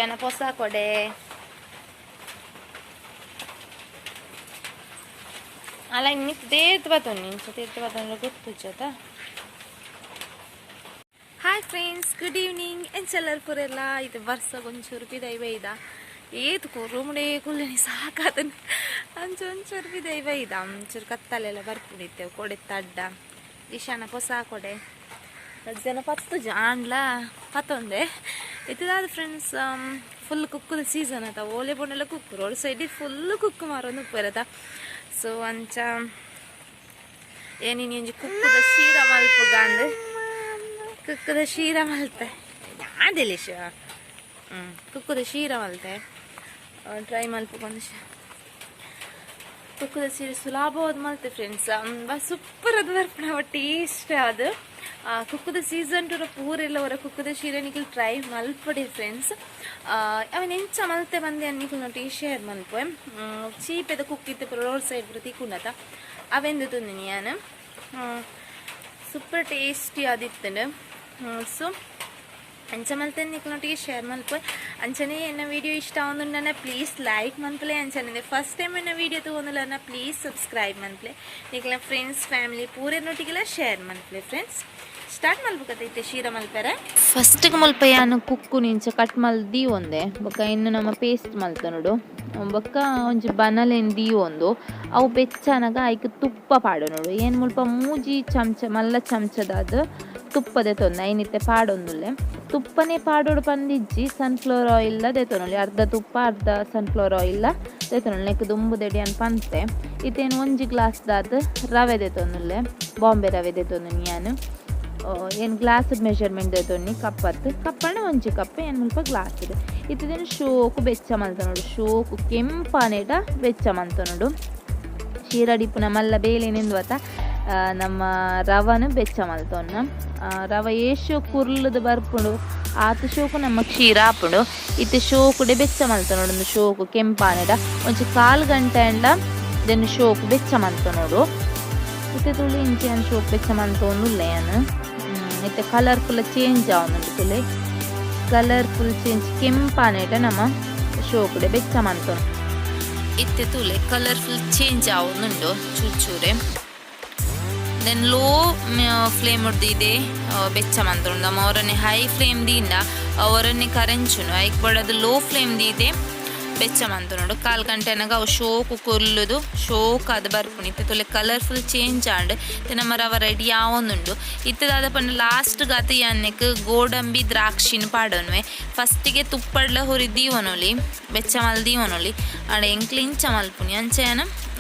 ಈಶಾನ ಪೊಸ ಕೊಡೆ. ಅಲ್ಲ ಇನ್ನಿತ್ತು ತೇರ್ತು ಬತ್ತೊಂದು ಇಂಚ ತೇರ್ತು ಬತ್ತೊಂದು ಗೊತ್ತುಜ್ಜತ. Hi friends, good evening. ಎಂಚೆಲ್ಲರ್ ಪೂರೆಲ್ಲ? ಇದು ಬರ್ಸ ಒಂಚೂರು ಪಿದೈ ಬೈದ. ಏತ್ ರೂಮ್ಡೇ ಕುಲ್ಲನಿ, ಸಾಕಾತನ. ಅಂಚ ಒಂಚೂರು ಪಿದೈ ಬೈದ. ಒಂಚೂರು ಕತ್ತಲೆಲ್ಲ ಬರ್ಪುಂಡಿತ್ತೇವು. ಕೊಡೆ ತಡ್ಡ, ಈಶಾನ ಪೊಸ ಕೊಡೆ. ಜನ ಪತ್ತು ಆಂಡ್ಲ ಪತ್ತೊಂದೆ ಇತ್ತದಾದ ಫ್ರೆಂಡ್ಸ್. ಫುಲ್ ಕುಕ್ಕುದ ಸೀಸನ್ ಆತ. ಓಲೆ ಪೋಂಡಲ ಕುಕ್ಕು, ರೋಡ್ ಸೈಡ್ ಫುಲ್ ಕುಕ್ಕು ಮಾರೊಂದು ಉಪ್ಪುರತ. ಸೊ ಅಂಚ ಏನಿನಿ ಒಂಜಿ ಕುಕ್ಕುದ ಶೀರ ಮಲ್ಪುಗಂದ್ ಕುಕ್ಕುದ ಶೀರ ಮಲ್ತೆ. ಯಾದೆಲಿಶ ಕುಕ್ಕುದ ಶೀರ ಮಲ್ತೆ, ಟ್ರೈ ಮಲ್ಪುಗೊಂದು. ಕುಕ್ಕುದ ಸೀರೆ ಸುಲಭವಾದ ಮಲ್ತೆ ಫ್ರೆಂಡ್ಸ್. ಸೂಪರ್ ಅದು ಬರ್ಪುಣ ಟೇಸ್ಟ್ ಅದು. ಕುಕ್ಕುದ ಸೀಸನ್ ಟುರ ಪೂರೆಲ್ಲ ಹೊರ ಕುಕ್ಕುದ ಶೀರ ನಿಕಲ್ ಟ್ರೈ ಮಲ್ಪಡಿ ಫ್ರೆಂಡ್ಸ್. ಅವನ್ ಎಂಚ ಮಲ್ತೆ ಬಂದೆ ನಿಕಲ್ ನೊಟ್ಟಿಗೆ ಶೇರ್ ಮಲ್ಪೆ. ಚೀಪೆದ ಕುಕ್ಕಿತ್ತು ರೋಡ್ ಸೈಡ್ ಪೂರ ತಿಕ್ಕುಂಡತ, ಅವೆಂದು ತುಂದಿನಿ ಯಾನ್. ಸೂಪರ್ ಟೇಸ್ಟಿ ಆದಿತ್ತುಂಡು. ಸೊ ಅಂಚ ಮಲ್ತೆ ನಿಕ್ಲೊಟ್ಟಿಗೆ ಶೇರ್ ಮಲ್ಪೆ. ಅಂಚನೆ ಎನ್ನ ವಿಡಿಯೋ ಇಷ್ಟ ಆವೊಂದುಂಡನ ಪ್ಲೀಸ್ ಲೈಕ್ ಮನ್ಪುಲೆ. ಅಂಚನೆ ಫಸ್ಟ್ ಟೈಮ್ ಎನ್ನ ವಿಡಿಯೋ ತೂವೊಂದುಲ್ಲನ ಪ್ಲೀಸ್ ಸಬ್ಸ್ಕ್ರೈಬ್ ಮನ್ಪುಲೆ. ನಿಕ್ಲ ಫ್ರೆಂಡ್ಸ್, ಫ್ಯಾಮಿಲಿ ಪೂರೆನೊಟ್ಟಿಗೆಲ ಶೇರ್ ಮನ್ಪುಲೆ ಫ್ರೆಂಡ್ಸ್. ಸ್ಟಾರ್ಟ್ ಮಲ್ಪುಕತೈತೆ ಶೀರ ಮಲ್ಪೆರೆ. ಫಸ್ಟ್ಗೆ ಮುಲ್ಪ ಯಾನ್ ಕುಕ್ಕು ಇಂಚ ಕಟ್ ಮಲ್ ದೀವೊಂದೆ. ಬೊಕ್ಕ ಇನ್ನು ನಮ್ಮ ಪೇಸ್ಟ್ ಮಲ್ತನೋಡು. ಬೊಕ್ಕ ಒಂಜಿ ಬನಲೆನ್ ದೀವೊಂದು ಅವು ಬೆಚ್ಚನಗ ಐಕ್ ತುಪ್ಪ ಪಾಡೊನೊಡು. ಏನ್ ಮುಲ್ಪ ಮೂಜಿ ಚಮಚ ಮಲ್ಲ ಚಮಚದಾದ್ ತುಪ್ಪ ದೆತೊಂದು ಐನಿತ್ತೆ ಪಾಡೊಂದುಲ್ಲೆ. ತುಪ್ಪನೇ ಪಾಡೊಡು ಪಂದಿಜ್ಜಿ, ಸನ್ಫ್ಲವರ್ ಆಯಿಲ್ ದೆತೊನೊಲಿ. ಅರ್ಧ ತುಪ್ಪ ಅರ್ಧ ಸನ್ಫ್ಲವರ್ ಆಯಿಲ್ ದೆತೊನೊಲಿ. ನೆಕ್ ದುಂಬು ದೆಡಿ ಅನ್ ಪಂತೆ. ಇತ್ತೇನು ಒಂಜಿ ಗ್ಲಾಸ್ ದಾದ್ ರವೆ ದೆತೊಂದುಲ್ಲೆ. ಬಾಂಬೆ ರವೆ ದೆತೊಂದು ಯಾನ್. ಏನ್ ಗ್ಲಾಸ್ ಮೆಷರ್ಮೆಂಟ್ ದೆತೊನ್ನಿ, ಕಪ್ಪತ್ತು ಕಪ್ಪಣ ಒಂಜಿ ಕಪ್. ಏನ್ ಮುಲ್ಪ ಗ್ಲಾಸ್ ಇದೆ. ಇತ್ತಿನ ಶೋಕು ಬೆಚ್ಚ ಮಲ್ತನೋಡು. ಶೋಕು ಕೆಂಪಾನೇಟ ಬೆಚ್ಚ ಮಲ್ತನೋಡು. ಶೀರಡಿಪುನ ಮಲ್ಲ ಬೇಲೆ ನಿಂದ್ವತ, ನಮ್ಮ ರವನು ಬೆಚ್ಚ ಮಲ್ತೊನ್ನ. ರವ ಏಶೋ ಕುರ್ಲುದು ಬರ್ಪುಂಡು, ಆತ ಶೋಕು ನಮ್ಮ ಕ್ಷೀರ ಆಪುಂಡು. ಇತ್ತೆ ಶೋಕುಡೆ ಬೆಚ್ಚ ಮಲ್ತನೋಡು. ಒಂದು ಶೋಕು ಕೆಂಪಾನೆಡ ಒಂಜಿ ಕಾಲು ಗಂಟೆ ಅಂಡ ದೆನ್ ಶೋಕು ಬೆಚ್ಚ ಮಲ್ತನೋಡು. ಇತ್ತೆ ತುಳಿ ಇಂಚೆ ಶೋಕು ಬೆಚ್ಚ ಮಲ್ತೊಂದುಲ್ಲೆ ಯಾನ್. ಇತ್ತೆ ಕಲರ್ಫುಲ್ ಚೇಂಜ್ ಆವೊಂದುಂಡು ತುಲೆ. ಕಲರ್ಫುಲ್ ಚೇಂಜ್ ಕೆಂಪಾನೇಟ ನಮ್ಮ ಶೋಕುಡೆ ಬೆಚ್ಚ ಮಲ್ತೊನು. ಇತ್ತೆ ತೂಲೆ, ಕಲರ್ಫುಲ್ ಚೇಂಜ್ ಆವೊಂದುಂಡು ಚೂರು ಚೂರೆ. Then low flame ಇದೆ ಬೆಚ್ಚ ಮಂತುಂಡು. ನಮ್ಮ ಅವರನ್ನೇ ಹೈ ಫ್ಲೇಮ್ ದಿಂದ ಅವರನ್ನೇ ಕರೆಂಚುನು. ಐಕ್ ಬಡದು ಲೋ ಫ್ಲೇಮ್ ದೀದೆ ಬೆಚ್ಚ ಮಂತುಂಡು. ಕಾಲ್ ಗಂಟೆನಾಗ ಅವು ಶೋಕು ಕುರ್ಲುದು ಶೋಕ್ ಅದು ಬರ್ಪುಂಡು. ಇತ್ತೆ ತುಲೆ ಕಲರ್ಫುಲ್ ಚೇಂಜ್ ಆಂಡ್. ಇತ್ತೆ ನಮ್ಮ ರವ ರೆಡಿ ಆವೊಂದುಂಡು. ಇತ್ತೆ ದಾದ ಪಂಡ ಲಾಸ್ಟ್ ಗಾತ ಯಾನ್ನೆಕ್ ಗೋಡಂಬಿ ದ್ರಾಕ್ಷಿನ ಪಾಡೊನ್ವೆ. ಫಸ್ಟಿಗೆ ತುಪ್ಪಡ್ಲ ಹುರಿ ದೀವೊನೊಲಿ, ಬೆಚ್ಚ ಮಲ್ ದೀವೊನೊಲಿ. ಆಂಡ ಎಂಕ್ಲು ಇಂಚ ಮಲ್ಪುನಿ ಅಂಚ.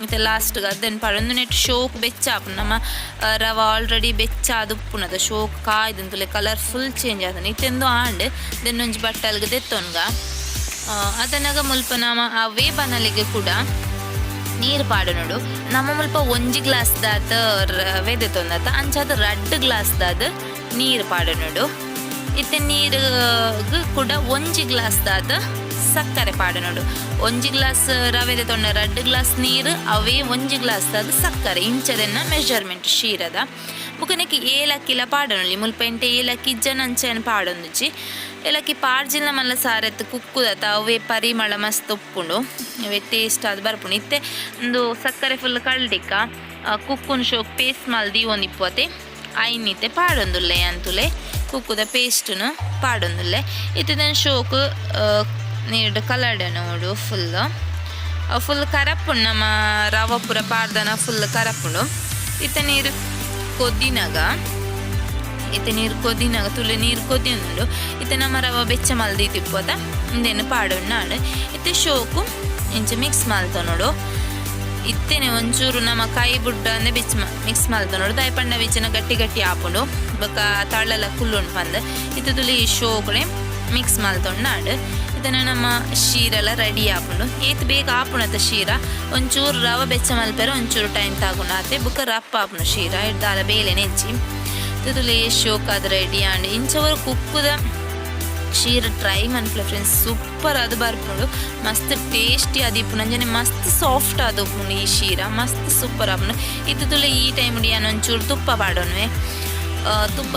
ಇತ್ತೆ ಲಾಸ್ಟ್ ಅದನ್ನು ಪಾಡೊಂದು ನೆಟ್ ಶೋಕ್ ಬೆಚ್ಚ ಆಪುಂಡು. ನಮ್ಮ ರವ ಆಲ್ರೆಡಿ ಬೆಚ್ಚ ಆದ್ ಉಪ್ಪುನದ ಶೋಕ್ ಕಾಯ್ದಂತುಲೆ ಕಲರ್ಫುಲ್ ಚೇಂಜ್ ಆತಂಡು. ಇತ್ತೆಂದು ಆಂಡ್. ದೆನ್ ಒಂಜಿ ಬಟ್ಟಲ್ಗ್ ದೆತ್ತೊನ್ಗ. ಅದನಗ ಮುಲ್ಪ ನಮ ಅವೇ ಬನಲಿಗೆ ಕೂಡ ನೀರು ಪಾಡೊನೊಡು. ನಮ್ಮ ಮುಲ್ಪ ಒಂಜಿ ಗ್ಲಾಸ್ ದಾತ್ ರವೆ ದೆತ್ತೊಂದತ, ಅಂಚಾದ್ ರಡ್ಡ್ ಗ್ಲಾಸ್ ದಾದ್ ನೀರು ಪಾಡೊನೊಡು. ಇತ್ತೆ ನೀರು ಕೂಡ ಒಂಜಿ ಗ್ಲಾಸ್ ದಾದ್ ಸಕ್ಕರೆ ಪಾಡೊನೊಡು. ಒಂಜಿ ಗ್ಲಾಸ್ ರವೆ ದೆತ್ತೊಂಡ ರಡ್ಡ್ ಗ್ಲಾಸ್ ನೀರು, ಅವೇ ಒಂಜಿ ಗ್ಲಾಸ್ ದಾದ್ ಸಕ್ಕರೆ. ಇಂಚದೆನ್ನ ಮೆಜರ್ಮೆಂಟ್ ಶೀರದ. ಬೊಕ ಏಲಕ್ಕಿಲ ಪಾಡೊನೊಲಿ. ಮುಲ್ಪ ಎಂಟೆ ಏಲಕ್ಕಿ ಇಜ್ಜನ ಅಂಚನೆ ಪಾಡೊಂದುಜಿ. ಏಲಕ್ಕಿ ಪಾಡ್ಜಿನ ಮಲ್ಲ ಸಾರೆತ್ ಕುಕ್ಕುದತ, ಅವೇ ಪರಿಮಳ ಮಸ್ತ್ ಉಪ್ಪುಂಡು, ಅವೇ ಟೇಸ್ಟ್ ಆದ್ ಬರ್ಪುಂಡು. ಇತ್ತೆ ಉಂದು ಸಕ್ಕರೆ ಫುಲ್ ಕಳ್ದಿಕ್ಕ ಕುಕ್ಕುನ್ ಶೋಕ್ ಪೇಸ್ಟ್ ಮಲ್ ದೀವೊಂದಿಪ್ಪತೆ, ಐನಿತ್ತೆ ಪಾಡೊಂದುಲ್ಲೆ ಅಂತುಲೆ. ಕುಕ್ಕುದ ಪೇಸ್ಟ್ನು ಪಾಡೊಂದುಲ್ಲೆ. ಇತ್ತೆ ದೆನ್ ಶೋಕ್ ನೀರ್ಡ್ ಕಲರ್ಡೆ ನೋಡು. ಫುಲ್ ಫುಲ್ ಕರಪುಂಡು. ನಮ್ಮ ರವ ಪೂರ ಪಾಡ್ದನ ಫುಲ್ ಕರಪುಂಡು. ಇತ್ತೆ ನೀರು ಕೊದ್ದಿನಾಗ, ಇತ್ತೆ ನೀರು ಕೊದ್ದಿನಾಗ ತುಲೆ, ನೀರು ಕೊದ್ದಿಯುಂಡು. ಇತ್ತೆ ನಮ್ಮ ರವ ಬೆಚ್ಚ ಮಲ್ದಿತ್ತಿಪ್ಪದ, ಇಂದೆನ್ ಪಾಡೊಂಡು. ಇತ್ತೆ ಶೋಕು ಇಂಚ ಮಿಕ್ಸ್ ಮಲ್ತೊನೊಡು. ಇತ್ತೆನೆ ಒಂಚೂರು ನಮ್ಮ ಕೈ ಬುಡ್ಡಂದೆ ಬಿಚ್ ಮಿಕ್ಸ್ ಮಲ್ತೊನೊಡು. ದಾಯೆ ಪಂಡ ವಿಚನ ಗಟ್ಟಿ ಗಟ್ಟಿ ಆಪುಂಡು, ಬೊಕ ತಳ್ಳಲ ಕುಲ್ಲುಂಡು ಪಂದ್. ಇತ್ತೆ ತುಲಿ ಶೋಕುಡೆ ಮಿಕ್ಸ್ ಮಲ್ತೊಂಡು. ಇದನ್ನ ನಮ್ಮ ಶೀರೆಲ್ಲ ರೆಡಿ ಆಪುಂಡು. ಏತ್ ಬೇಗ ಆಪುಂಡತ ಶೀರ. ಒಂಚೂರು ರವ ಬೆಚ್ಚ ಮಲ್ಪೆರೆ ಒಂಚೂರು ಟೈಮ್ ತಾಗುಂಡು ಆತೆ. ಬೊಕ ರಪ್ಪ ಆಪುಂಡು ಶೀರ, ದಾಲ ಬೇಲೆ ನೆಜ್ಜಿ. ತುಲೆ ಶೋಕ್ ರೆಡಿ ಆಂಡ್. ಇಂಚವರು ಕುಕ್ಕುದ ಶೀರ ಟ್ರೈ ಮನ್ಪುಲೆ ಫ್ರೆಂಡ್ಸ್. ಸೂಪರ್ ಅದು ಬರ್ಪುಂಡು. ಮಸ್ತ್ ಟೇಸ್ಟಿ ಆದಿಪ್ಪುಂಡು, ಅಂಚನೆ ಮಸ್ತ್ ಸಾಫ್ಟ್ ಆದ್ ಉಪ್ಪುಂಡು. ಈ ಶೀರ ಮಸ್ತ್ ಸೂಪರ್ ಆಪುಂಡು. ಇತ್ತೆ ತುಲೆ ಈ ಟೈಮ್ ಯಾನ್ ಒಂಚೂರು ತುಪ್ಪ ಪಾಡೊನ್ವೆ. ತುಪ್ಪ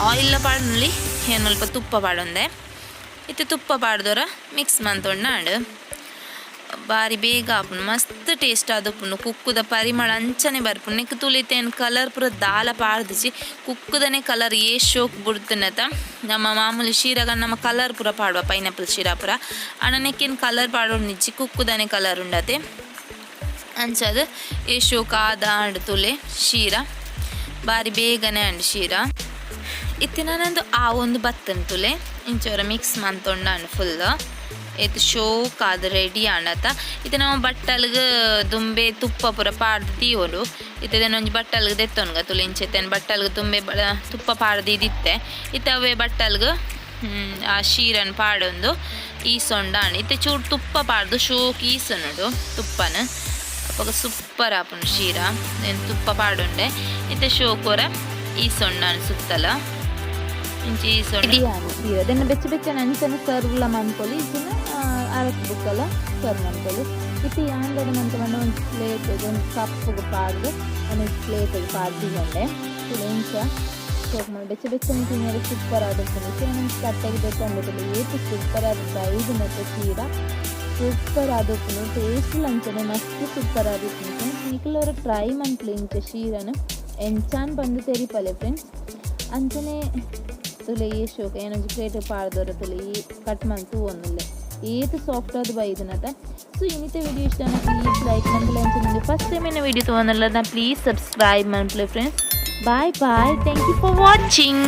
ಆಯಿಲ್ ಪಾಡೊನ್ಲಿ, ಏನ್ ಮುಲ್ಪ ತುಪ್ಪ ಪಾಡೊಂದೆ. ಇತ್ತೆ ತುಪ್ಪ ಪಾಡ್ದೊರ ಮಿಕ್ಸ್ ಮಂತೊಂಡಾಂಡ್. ಬಾರಿ ಬೇಗ ಆಪುಂಡು, ಮಸ್ತ್ ಟೇಸ್ಟ್ ಆದುಪ್ಪುಂಡು. ಕುಕ್ಕುದ ಪರಿಮಳ ಅಂಚನೆ ಬರ್ಪುಂಡು. ನೆಕ್ ತುಲಿತೇನ್ ಕಲರ್ ಪೂರ ದಾಲ ಪಾಡ್ದಿಜಿ, ಕುಕ್ಕುದನೆ ಕಲರ್ ಏ ಶೋಕ್ ಬುಡ್ತುನತ. ನಮ್ಮ ಮಾಮೂಲಿ ಶೀರಗ ನಮ್ಮ ಕಲರ್ ಪೂರ ಪಾಡುವ, ಪೈನಾಪಲ್ ಶೀರಾ ಪೂರ. ಆಂಡ ನೆಕ್ಕೇನು ಕಲರ್ ಪಾಡೊಂದಿಜ್ಜಿ, ಕುಕ್ಕುದನೆ ಕಲರ್ ಉಂಡತೆ. ಅಂಚಾದ್ ಏ ಶೋಕ್ ಆದ ಆಂಡ್ ತುಲೆ ಶೀರಾ, ಬಾರಿ ಬೇಗನೆ ಆಂಡ್ ಶೀರಾ. ಇತ್ತೆ ನಾನೊಂದು ಆ ಒಂದು ಬತ್ತನ್ ತುಲೆ ಇಂಚೊರ ಮಿಕ್ಸ್ ಮಂತೊಂಡಾಂಡ್ ಫುಲ್. ಏತ್ ಶೋಕ್ ಆದ್ ರೆಡಿ ಆಂಡತ. ಇತ್ತೆ ನಮ್ಮ ಬಟ್ಟಲ್ಗ್ ದುಂಬೆ ತುಪ್ಪ ಪೂರ ಪಾಡ್ದ್ ದೀವೊಡು. ಇತ್ತೆ ಒಂಜಿ ಬಟ್ಟಲ್ಗ್ ದೆತ್ತೊನ್ಗ ತುಲೆ. ಇಂಚ ಬಟ್ಟಲ್ಗ್ ದುಂಬೆ ತುಪ್ಪ ಪಾಡ್ದ್ ಇದಿತ್ತೆ. ಇತ್ತೆ ಅವೇ ಬಟ್ಟಲ್ಗ್ ಆ ಶೀರನ್ ಪಾಡೊಂದು ಈಸೊಂಡಾಂಡ್. ಇತ್ತೆ ಚೂರು ತುಪ್ಪ ಪಾಡ್ದು ಶೋಕ್ ಈಸೊನೊಡು ತುಪ್ಪನ. ಅಪಗ ಸೂಪರ್ ಆಪುಂಡು ಶೀರಾ. ತುಪ್ಪ ಪಾಡುಂಡೆ. ಇತ್ತೆ ಶೋಕೊರ ಈಸೊಂಡಾಂಡ್ ಸುತ್ತಲ ಇಂಚ ಈಸೊಂಡು ಶೀರಾ. ದೆನ್ನ ಬೆಚ್ಚ ಬೆಚ್ಚ ಅಂಚನೆ ಸರ್ವ್ಲ ಮನ್ಪೊಲಿ, ಇಜ್ಜಿಂಡ ಅರತ್ ಬುಕ್ಕಲ ಸರ್ವ್ ಮನ್ಪೊಲಿ. ಇತ್ತೆ ಯಾಂದದ ಮಂತ ಪಂಡ ಒಂಜಿ ಪ್ಲೇಟ್, ಒಂಜಿ ಕಪ್ಪುಗು ಪಾಡ್ದು ಒಂಜಿ ಪ್ಲೇಟಿಗೆ ಪಾಡ್ದು ದೀವೊಂಡೆ. ಇಂಚ ಶೋಕ್ ಮಲ್ತ್ ಬೆಚ್ಚ ಬೆಚ್ಚನೆ ತಿನ್ಯರೆ ಸೂಪರ್ ಆದುಪ್ಪುಂಡು. ಇತ್ತೆ ಒಂಜಿ ತಟ್ಟೆಗ್ ದೆತ್ತೊಂಡೆ. ಏತ್ ಸೂಪರ್ ಆದ್ ಬೈದಿನತ ಶೀರಾ. ಸೂಪರ್ ಆದುಪ್ಪುಂಡು, ಟೇಸ್ಟ್ ಅಂಚನೆ ಮಸ್ತ್ ಸೂಪರ್ ಆದಿಪ್ಪುಂಡು ಫ್ರೆಂಡ್ಸ್. ನಿಕುಲು ಟ್ರೈ ಮನ್ಪುಲೆ ಇಂಚ ಶೀರನ್, ಎಂಚಾನ್ ಪಂದ್ ತೆರಿಪಲೆ ಫ್ರೆಂಡ್ಸ್. ಅಂಚನೆ ತುಲೆ ಈ ಶೋಕ ಏನೊಂಜಿ ಪ್ಲೇಟ್ ಪಾಡ್ದೊರ ತುಲೆ ಈ ಕಟ್ ಮಲ್ತ್ ತೂವೊಂದುಲ್ಲೆ, ಏತ್ ಸಾಫ್ಟ್ ಆದ್ ಬೈದಿನತ. ಸೊ ಇನಿತ ವಿಡಿಯೋ ಇಷ್ಟ ಪ್ಲೀಸ್ ಲೈಕ್ ಮನ್ಪುಲೆ. ಅಂಚನೆ ಫಸ್ಟ್ ಟೈಮ್ ಎನ್ನ ವಿಡಿಯೋ ತೂವೊಂದುಲ್ಲ ಪ್ಲೀಸ್ ಸಬ್ಸ್ಕ್ರೈಬ್ ಮನ್ಪುಲೆ friends. Bye bye, thank you for watching.